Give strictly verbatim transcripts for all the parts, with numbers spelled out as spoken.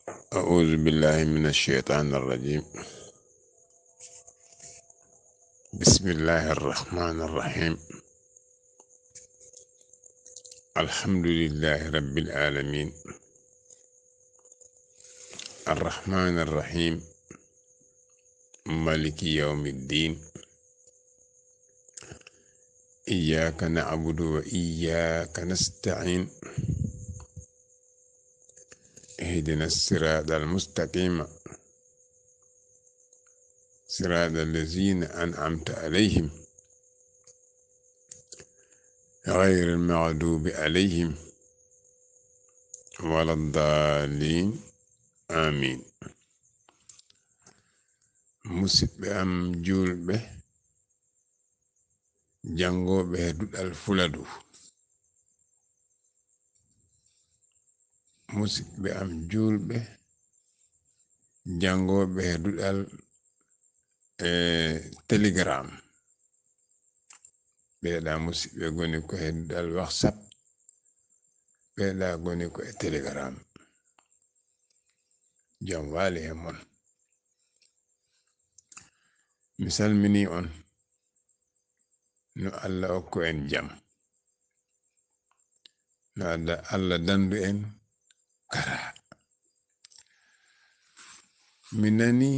أعوذ بالله من الشيطان الرجيم. بسم الله الرحمن الرحيم. الحمد لله رب العالمين. الرحمن الرحيم. مالك يوم الدين. إياك نعبد وإياك نستعين. اهدنا الصراط المستقيم. صراط الذين أنعمت عليهم. غير المغضوب عليهم ولا الضالين. آمين. Musidɓe am juulɓe, janngooɓe he duɗal Fuladu. Musidɓe am juulɓe, janngooɓe he duɗal, e, Telegram. Ɓeeɗa musidɓe goni ko he duɗal WhatsApp, ɓeeɗa goni ko e Telegram. Jam waali he mon. Mi salminii on. No Allah okku en jam. No Allah, Allah dandu en kara. Mi nani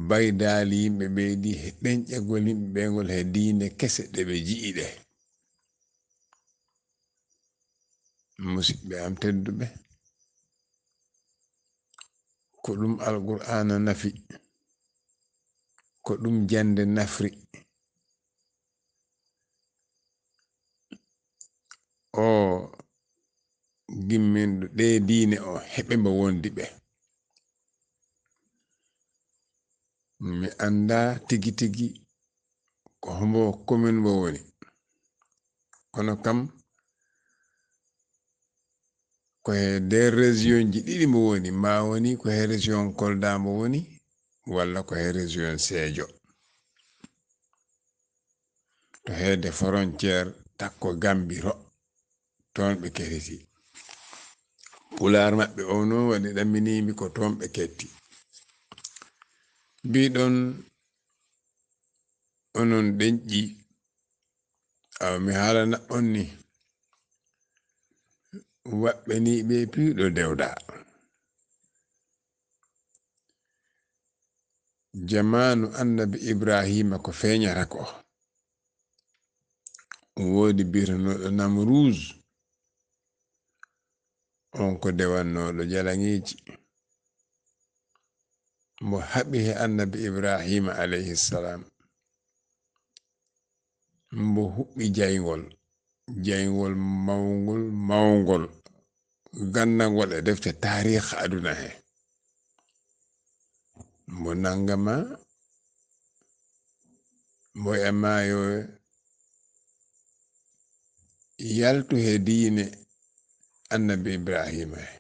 baydaali yimɓe ɓeydi he ɗenƴagol yimɓe ɓeygol he diine kese ɗe ɓe ji'i ɗe. Musidɓe am tedduɓe, ko ɗum Alqur'aana nafi, ko ɗum jannde nafri. O gimminɗo ɗee diine o heɓe mbo wondi ɓe. Mi anndaa tigi tigi ko hombo commune mbo woni. Kono kam, ko he nder région ji ɗiɗi mbo woni, ma woni ko he région Kolda mbo woni, walla ko he région Sédhiou. To heede frontière takko Gambie to, toon ɓe kettiti. Pulaar maɓɓe o noon waɗi ɗamminii mi ko toon ɓe ketti. Mbiɗon onon ɗenƴi, awa mi haalana on ni, waɓɓe ni ɓe piiɗo dewda. Jamaanu annabi Ibraahiima ko feeñata ko, woodi biyetenooɗo Namruus, on ko dewannooɗo jalaŋeeji. Mbo haɓi he annabi Ibraahiima alayhi salaam. Mbo huɓɓi jayngol, jayngol mawngol, mawngol, ganndangol e defte taariik aduna he. Mbo nanngama, mbo e maayo, yaltu he diine annabi Ibraahiima he.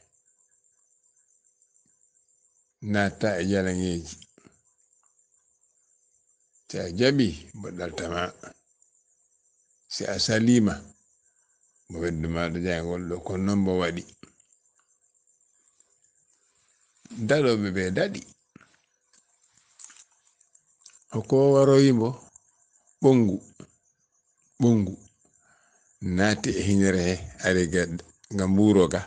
Naatta e jalaŋeeji. Si a jaɓi, mbo ɗaltama. Si a saliima, mbo wedduma ɗo jayngol ɗo, kono noon mbo waɗi. Daɗooɓe ɓe daɗi. Hoko waroyi mbo? Ɓonngu. Ɓonngu. Naati e hiñere he, ari ga, ga mbuuro ga.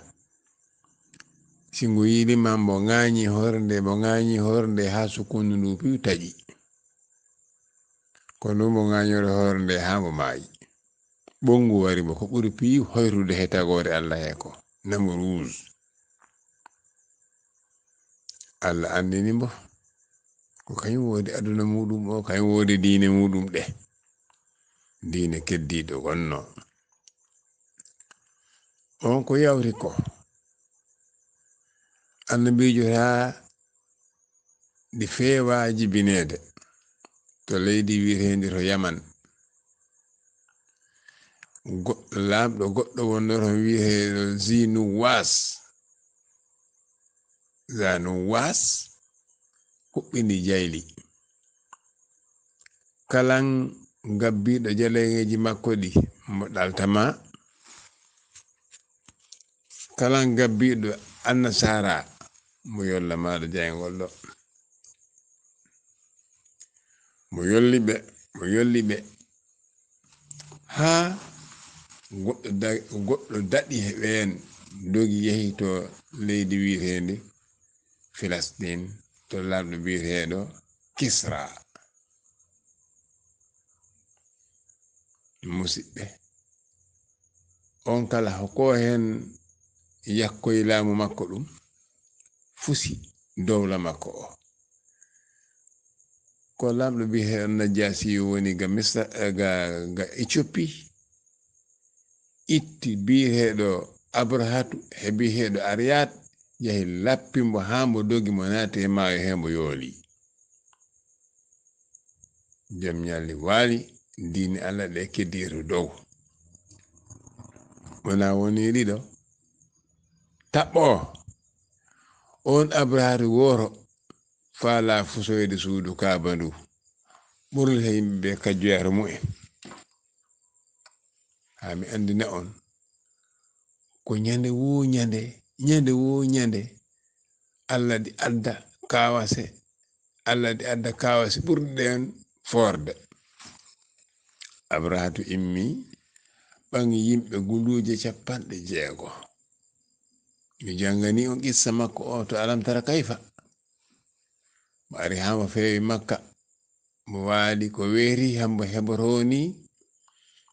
Si ngu yiilima, mbo ŋaañi hoore nde, mbo ŋaañi hoore nde haa sukkundu ndu piw taƴi. Ko ndu mbo ŋaañori hoore nde haa mbo maayi. Ɓonngu wari mbo, ko ɓuri piiw hoyrude he tagoore Allah he ko Namruus. Allah anndini mbo ko kañum woodi aduna muuɗum o, kañum woodi diine muuɗum ɗe. Diine keddiiɗo wonno. On ko yawti ko annabiijo haa ndi feewa jibineede to leydi wiyeteendi to Yaman. Goɗɗo laamɗo goɗɗo wonno toon wiyeteeɗo Zinuwas. Zanuwas huɓɓini jayli. Kalan gabbiiɗo jaleŋeeji makko ɗi, mbo ɗaltama. Kala gabbiiɗo annasaara, mo yolla maaɗa jayngol ɗo. Mo yolli ɓe, mo yolli ɓe. Haa goɗɗo da-, goɗɗo daɗi he ɓeen, dogi yehi to leydi wiyeteendi Filistin, to laamɗo biyeteeɗo Kisra. Musidɓe, on kala ko heen yakkoyi laamu makko ɗum, fusi dowla makko o. Ko laamɗo biyeteeɗo Najaasi woni ga Misra, eh, ga, ga Ethiopie, itti biyeteeɗo Abrahatu he biyeteeɗo Ariyat, yahi lappi mbo haa mbo dogi, mo naati e maayo he, mbo yooli. Jom ñalli waali, diine Allah ɗe keddiiru dow. Wona woni ɗiɗo. Taɓɓo, on Abrahatu gooto faala fusoyde suudu Kaaba ndu, ɓurle he yimɓe ɓe kajjoyata mumen. Haa mi anndina on, ko ñande woo ñande, ñande woo ñande, Allah ɗi adda kaawase, Allah ɗi adda kaawase ɓurɗe ɗeen foorde. Abrahatu immi, ɓaŋi yimɓe gunduuje capanɗe jeego. Mi janngani on qissa makko o to Alam tara kayfa. Mo ari haa mo feewi Makka, mo waali ko weeti haa mbo heɓotoo ni,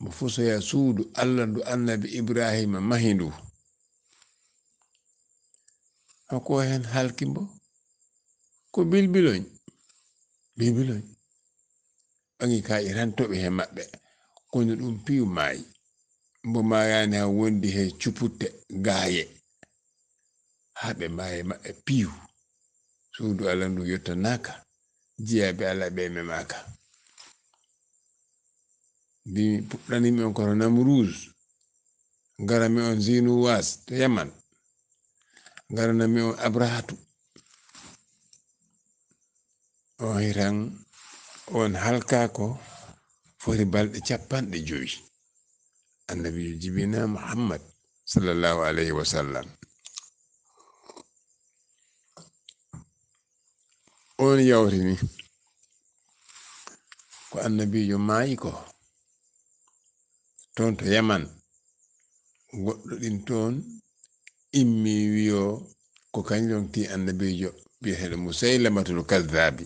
mo fusoya suudu Allah ndu Annabi Ibraahiima mahi ndu. Hoko heen halki mbo? Ko bilbiloñ, bilbiloñ. Ɓaŋi kaaƴe tan toɓi he maɓɓe, kono ɗum piiw maayi. Mbo maayaani haa wondi he cuputte gaaye. Haa ɓe maayi maɓɓe piiw. Suudu Allah ndu yottanaaka, jeyaaɓe Allah ɓe memaaka. Mbi puɗɗanimi on koto Namruus, ngaranmi on Zinuwas to Yaman, ngaranmi on Abrahatu. On hitan, on halkaako foti balɗe capanɗe jowi. Annabiijo jibina Muhammad sallallahu alayhi wa sallam. On yawtini ko annabiijo maayi ko toon to Yaman. Goɗɗo ɗin toon immi wiyo ko kañum ronki annabiijo biyeteeɗo Musaylamatul Kazzaabi.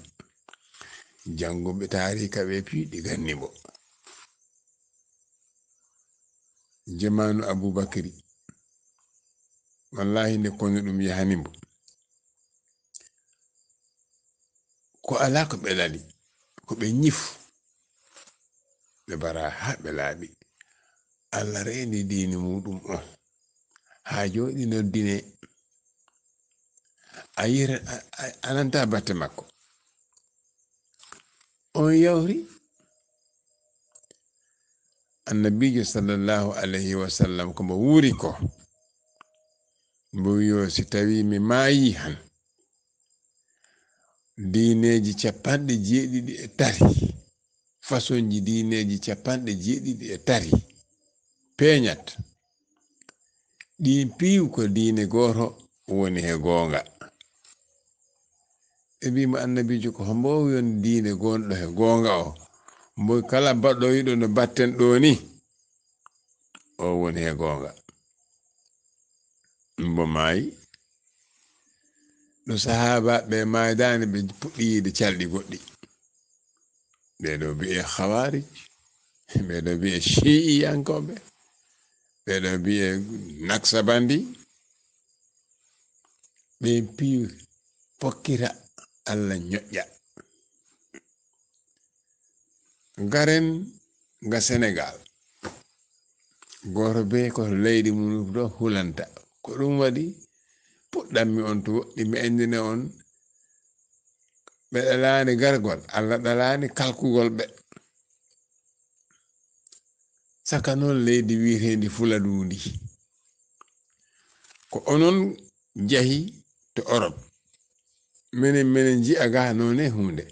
Jannguɓe taariika ɓe piiɗi ganni mbo. Jamaanu Abubakri, wallaahi, nde konu ɗum yahani mbo, ko alaa ko ɓe lali, ko ɓe ñifu, ɓe mbara haa ɓe laaɓi. Allah reeni diini muuɗum on, haa jooɗi noddine. A yiyata, a, a, a nanta batte makko. On yawri, Annabiijo sallallahu alayhi wa sallam ko mbo wuuri ko, mbo wiyo, si tawii mi maayii han, diineeji capanɗe jeeɗiɗi e tati, fasonji diineeji capanɗe jeeɗiɗi e tati peeñat. Ɗi piiw ko diine gooto woni he goonga. Ɓe mbii mo, Annabiijo, ko hombo woni diine gonɗo he goonga o? Mbo kala baɗɗo wiɗo no batten ɗo ni, o woni he goonga. Mbo maayi. Ɗo sahaabaaɓe maaydaani, ɓe puɗɗi yiide calɗi goɗɗi. Ɓee ɗo biyee Khawarij, ɓee ɗo biyee Shi'iyankooɓe, ɓee ɗo biyee Naksabandi. Ɓe piiw pokkita Allah ñoƴƴa. Ngaren ga Senegal. Gooto bee ko leydi mum ɗo hulanta. Ko ɗum waɗi puɗɗanmi on to woɗɗi, mi anndina on, ɓe ɗalaani gargol, Allah ɗalaani kalkugol ɓe. Saka noon leydi wiyeteendi Fuladuundi. Ko onon njahi to Orop. Menen, menen nji'a ga noone huunde.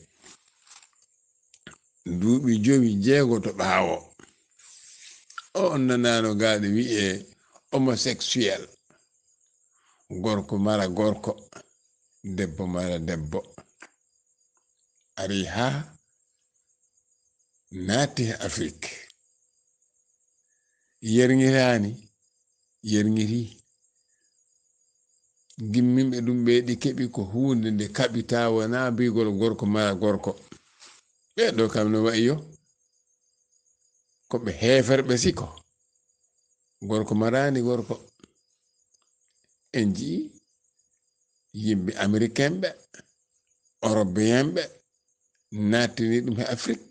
Duuɓi jowi, jeego to ɓaawo. O on nanaano gaaɗo wiyee homosexuel. gorko mara gorko, debbo mara debbo. Ari haa naati Afrik. Yerŋiraani, yerŋirii. Gimminɓe ɗum ɓe ɗi keɓi ko huunde nde kaɓitaa, wonaa biigol gorko mara gorko. Ɓee ɗo kam no wa'i yo ko ɓe heeferɓe siko. Gorko maraani gorko. En nji'i yimɓe Ameriken ɓe, Europeyen ɓe, nattini ɗum e Afrik.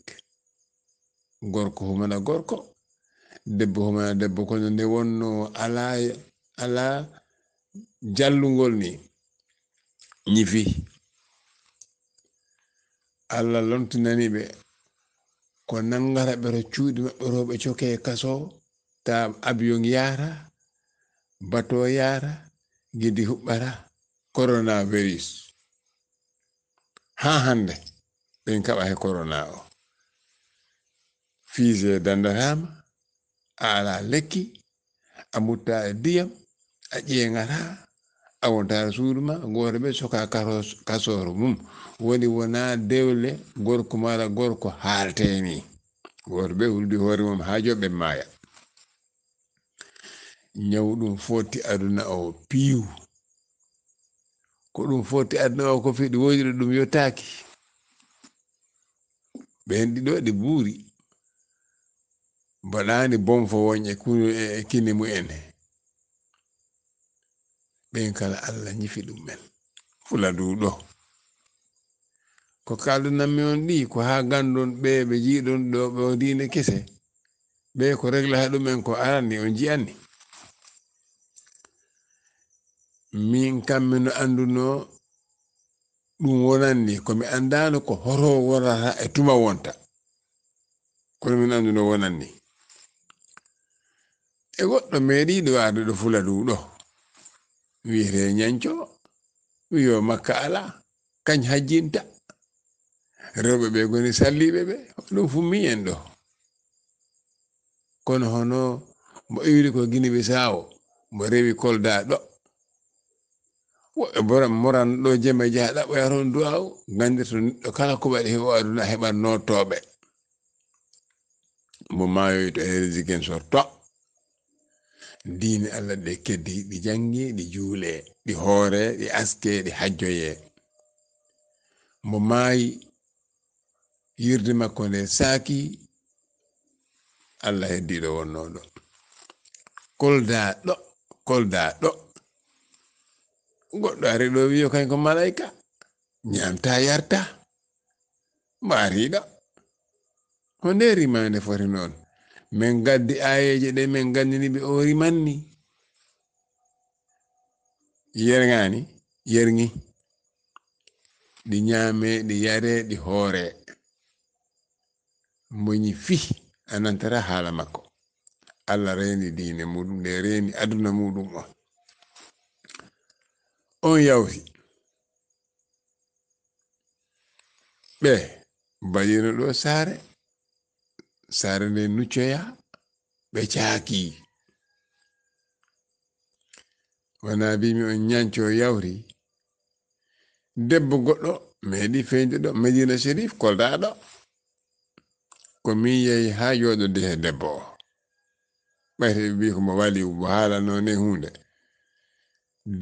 Gorko humana gorko, debbo humana debbo, kono nde wonno alaa, alaa jallungol ni, ñifi. Allah lontinani ɓe ko nangata ɓe to cuuɗi maɓɓe to ɓe coke kaso, ta avion yaara, bato yaara, gidi huɓɓata, coronavirus. Haa hannde, ɓen kaɓa he corona o. Fiise dandataama, a alaa lekki, a mutta e diyam, a ƴeeŋataa, a wontaa e suudu ma, gooto ɓe soka karos-, kasooro mum. Woni wonaa dewle gorko mara gorko haaltee ni. Gooto ɓe huldi hoore mum haa joɓɓe maaya. Ñaw ɗum foti aduna o piiw. Ko ɗum foti aduna o ko fiɗi woyrude ɗum yottaaki. Ɓeen ɗiɗo ɗi buuri. Mbaɗaani bonfo woñ e kunu-, e, e kine mumen he. Ɓeen kala Allah ñifi ɗum en. Fula du ɗo. Ko kaldunanmi on ɗi, ko haa ganndon ɓe, ɓe jiiɗon ɗo, ɓe o diine kese. Ɓe ko reglata ɗum en ko arani, on ji'anni. Min kam mino annduno ɗum wonanni, ko mi anndaano ko hoto wonata e tuma wonta. Kono min annduno wonanni. E goɗɗo meeɗi ɗo arde ɗo fula du ɗo. Wiyete ñanco, wiyo makka alaa, kañ hajjinta. Rewɓe ɓe goni salliiɓe ɓe, ɗum fu mi en ɗo. Kono hono mo iwri ko Gine Bisaawo, mo rewi Kolda ɗo. Woɓɓe boran moran ɗo jeme jaha ɗaɓɓoya toon duwaaw, ganndirto neɗɗo kala ko waɗi he o aduna heɓan nootooɓe. Mo maayoyto he Ziguinchor to. Diine Allah ɗe keddi, ɗi janngi, ɗi juule, ɗi hoore, ɗi aske, ɗi hajjoye. Mo maayi, yirde makko nde saaki, Allah heddiiɗo wonnooɗo. Kolda ɗo, Kolda ɗo. Goɗɗo ari ɗo wiyo kañ ko malayka. Ñaamta, yarta. Mbaariiɗo. Ko nde rimaande foti noon? Min gaddi aayeeje ɗe min ganndini ɓe o rimanni. Yerŋaani, yerŋi. Ɗi ñaame, ɗi yare, ɗi hoore. Moñi fih, a nantata haala makko. Allah reeni diine muɗum, nde reeni aduna muɗum o. On yawti. Ɓe mbaɗino ɗo saare, saare nde nuccoya, ɓe caaki. Wona mbimi on ñanco yawti. Debbo goɗɗo meeɗi feeñde ɗo, Medina Sherif, Kolda ɗo. Ko min yehi haa jooɗodi he debbo o. Ɓayde ɓe mbii ko mo waliw, mo haalano ne huunde.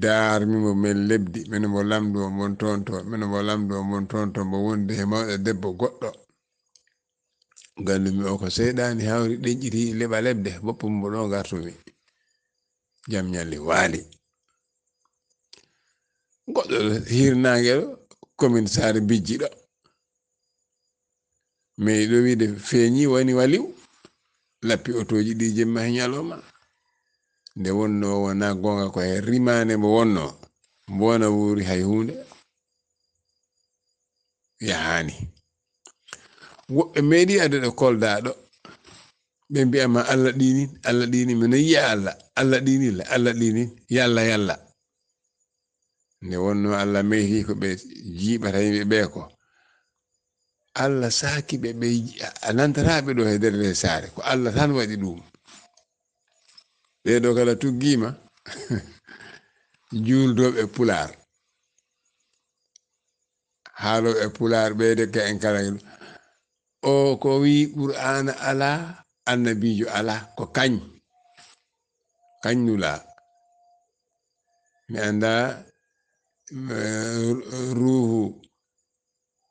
Daarmi mo men lebdi, men mo lamdo mon toon to, men mo lamdo mon toon to, mo wondi he mawɗo debbo goɗɗo. Gandumi o ko seyɗaani hawri ɗenƴiti leɓa leɓde, boppu mo ɗo gartumi. Jam ñalli waali. Goɗɗo hirnaange ɗo, komin Saare Bijji ɗo. Mais ɗo wiide feeñi woni waliw, lappi otooji ɗi jemma he ñalawma. Nde wonno wona goonga ko he rimaande mo wonno, mbo wona wuuri hay huunde. Yahaani. Woɓɓe meeɗi addude Kolda ɗo, ɓe mbi'a ma, "Allah ɗinin, Allah ɗinin, mino yi'a Allah, Allah ɗinin le, Allah ɗinin, yalla, yalla." Nde wonno Allah meyti ko ɓe jiiɓata yimɓe ɓe ko, Allah saaki ɓe, ɓe ji-, a nantata ɓe ɗo he nder nde saare, ko Allah tan waɗi ɗum. Ɓe ɗo kala tuggiima, juuldooɓe Pulaar. Haalooɓe Pulaar ɓeyde ka en kala. O ko wi Qur'aana alaa, annabiijo alaa, ko kañ. Kañ nulaa. Mi anndaa, eh, ruuhu,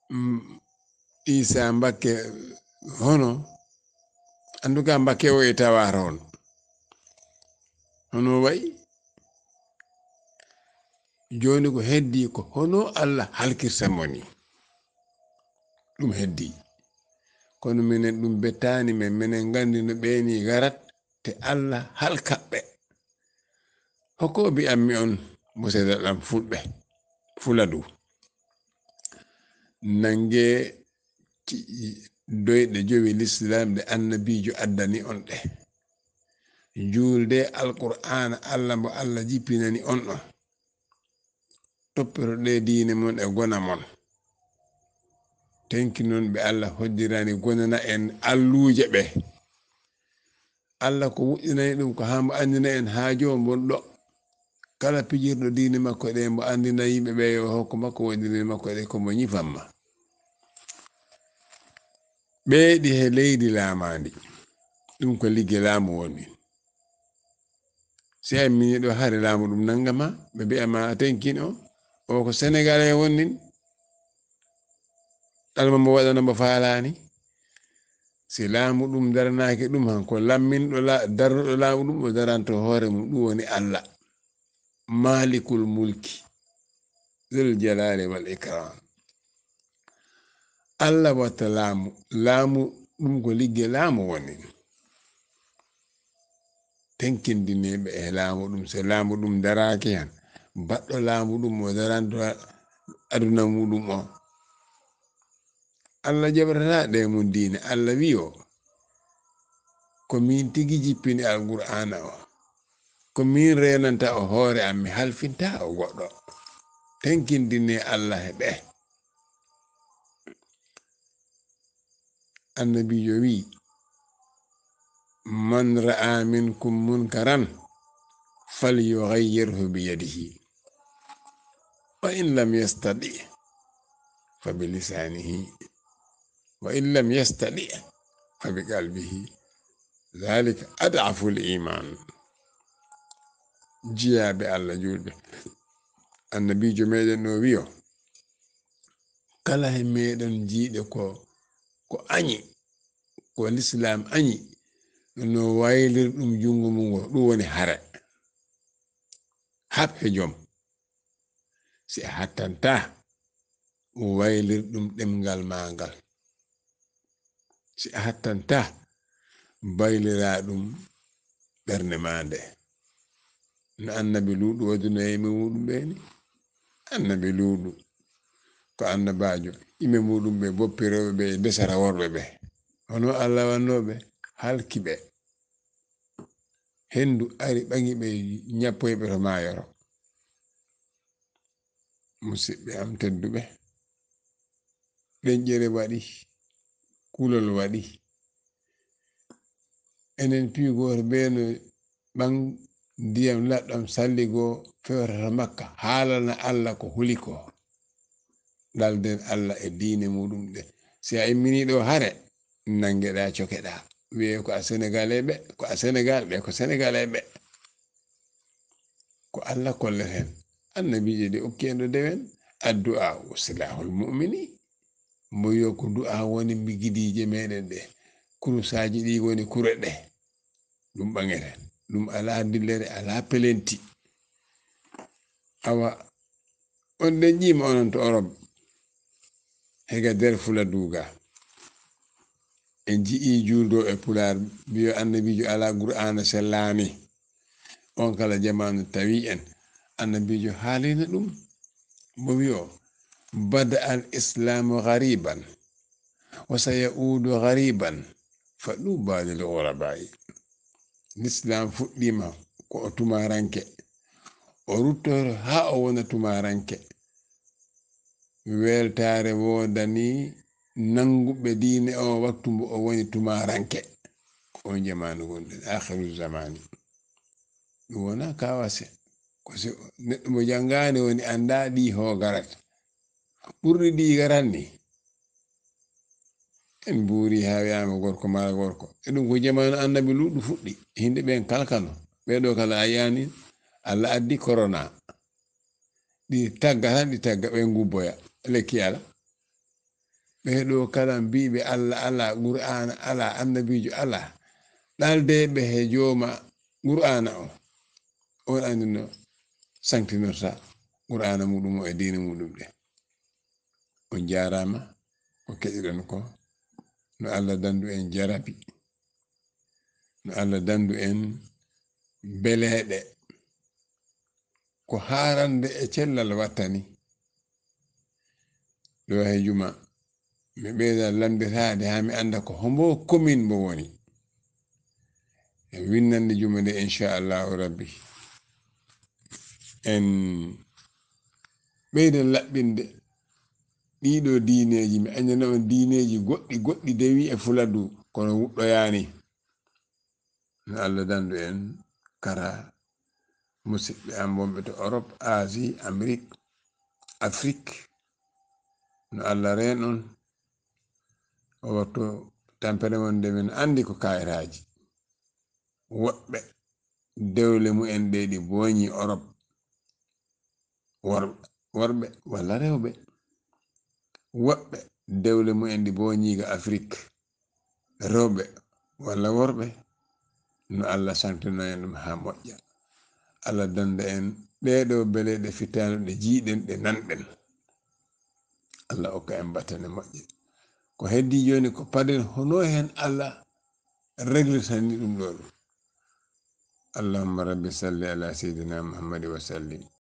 mm, Iisaa Mbakke hono, en tout cas, Mbakke o e tawaata on. Hono wayi? Jooni ko heddii ko hono Allah halkirta mo ni. Ɗum heddii. Kono minen ɗum bettaani men, minen nganndi no ɓeeni garat, te Allah halkat ɓe. Hoko mbi'anmi on, musidal am fulɓe, Fuladu. Nangee ci-, doyɗe jowi Lislaam ɗe annabiijo addani on ɗe. Juulde Alqur'aana Allah mo Allah jippinani on ɗo. Toppitoɗee diine mon e gona mon. Tenkinon ɓe Allah hoddirani gonana en alluuje ɓe. Allah ko woɗɗinani ɗum ko haa mbo anndina en haaju o mbo ɗo. Kala pijirɗo diine makko ɗe mbo anndina yimɓe ɓe yo hokku makko wondirde makko ɗe ko mo ñifamma. Ɓeyɗi he leydi laamaandi. Ɗum ko ligge laamu woni. Si a immini ɗo hare laamu ɗum nangama, ɓe mbi'a ma a tenkin o, o ko Senegal he wonnin. Ɗalma mo waɗana mo faalaani. Si laamu ɗum daranaaki ɗum han, ko lamminɗo la-, darnuɗo laamu ɗum, o daranto hoore mum, ɗum woni Allah. Maalikul mulki, zul jalaali wal ikram. Allah watta laamu, laamu ɗum ko ligge laamu woni. Tenkindiniiɓe e laamu ɗum, so laamu ɗum daraaki han, baɗɗo laamu ɗum o daranto aduna muɗum o. Allah jaɓrata ɗe mum diine. Allah wi'i o, ko min tigi jippini Alqur'aana o. Ko min reenanta o hoore am, mi halfinta o goɗɗo. Tenkindinee Allah e ɓe. Annabiijo wi'i, "Man ra'a minkum munkaran falyughayyirhu biyadihi, wa in lam yastati' fa bilisaanihi, wa in lam yastati' fa biqalbihi, dhalika ad'aful iman." Jiyaaɓe Allah juulɓe, annabiijo meɗen o wi'o, kala he meɗen jiiɗe ko, ko añi, ko Lislaam añi, no waylir ɗum junngo mum ngo, ɗum woni hare. Haɓ he jom. Si a hattanta, waylir ɗum ɗemngal maa ngal. Si a hattanta, baylira ɗum ɓernde maa nde. No Annabi Luuɗu waɗduno e yimɓe muɗum ɓe ni. Annabi Luuɗu ko annabaajo, yimɓe muɗum ɓe boppi rewɓe ɓe e ndesara worɓe ɓe. Hono Allah wannoo ɓe, halki ɓe. Henndu ari ɓaŋi ɓe, ñappoyi ɓe to maayo to. Musidɓe am tedduɓe, ɗenƴere waɗi, kulol waɗi. Enen piigooto bee no ɓaŋ ndiyam laɗɗam salligoo fewtata Makka, haalana Allah ko huli ko. Ɗalden Allah e diine muɗum ɗe. Si a immini ɗo hare, nanngeɗaa, cokeɗaa. Wiyee ko a Senegalais ɓe, ko a Senegal ɓe, ko Senegalais ɓe. Ko Allah kolleten. Annabiijo de okki en ɗo dewen. Addu'a o silahul mu'mini. Mbo yo ko du'a woni mbigidiije meɗen ɗe. Kurusaaji ɗi woni kure ɗe. Ɗum ɓaŋeten. Ɗum alaa dillere, alaa pelenti. Awa, on ɗenƴiima onon to Orop, hega der Fuladuuga. En ji'i juuldo e Pulaar, mbiyo annabiijo alaa Qur'aana sellaani. On kala jamaanu tawi en, annabiijo haalino ɗum. Mbo wi'o, "Bada al islaamu gariban, wa saya'uudu gariban, fa ɗuuba lil gurabaa'i." Lislaam fuɗɗiima ko o tumaranke. O ruttoto haa o wona tumaranke. Weltaare woodani nannguɓe diine o waktu mbo o woni tumaranke. Ko on jamaanu gonɗen, aakhiru zamaani. Ɗum wonaa kaawase. Ko si neɗɗo mo janngaani woni anndaa ɗi ho garat. Ɓurɗi ɗi garat ni. En mbuuri haa wiyaama gorko mara gorko. E ɗum ko jamaanu annabi Luuɗu fuɗɗi. Hinde ɓen kalkano. Ɓee ɗo kala a yi'ani Allah addi korona. Ɗi tagga tan, ɗi tagga, ɓe ngubboya. Lekki ala. Ɓee ɗo kala mbiiɓe Allah ala, Qur'aana ala, annabiijo ala. Ɗaldeeɓe he jooma Qur'aana o. On anndi no sanktinorta Qur'aana muɗum o e diina muɗum ɗe. On jaaraama ko keɗiɗon ko. No Allah dandu en jarabi. No Allah dandu en beleeɗe. Ko haarande e cellal wattani. Ɗo he juma, mi ɓeyda lannditaade haa mi annda ko hombo commune mbo woni. E winnande juma nde, inchallahu rabbi. En ɓeyda laɓɓinde ɗiɗo diineeji. Mi anndana on diineeji goɗɗi, goɗɗi dewi e Fuladu, kono wuɗɗoyaani. No Allah dandu en kara musidɓe am wonɓe to Europe, Asie, Amérique, Afrique. No Allah reen on. O wattu tampere mon nde min anndi ko kayitaaji. Woɓɓe dewle mumen ɗe ɗi booñi Europe. Worɓe, worɓe walla rewɓe. Woɓɓe dewle mumen ɗi booñi ga Afrique. Rewɓe walla worɓe. No Allah sanktina en ɗum haa moƴƴa. Allah danda en ɗee ɗo beleeɗe fitaanuɗe jiiɗen ɗe nanɗen. Allah okka en battane moƴƴe. Ko heddi jooni ko paden hono hen Allah reglitani ɗum ɗo ɗum. Allahumma rabbi salli ala sayyidina Muhammad wa sallim.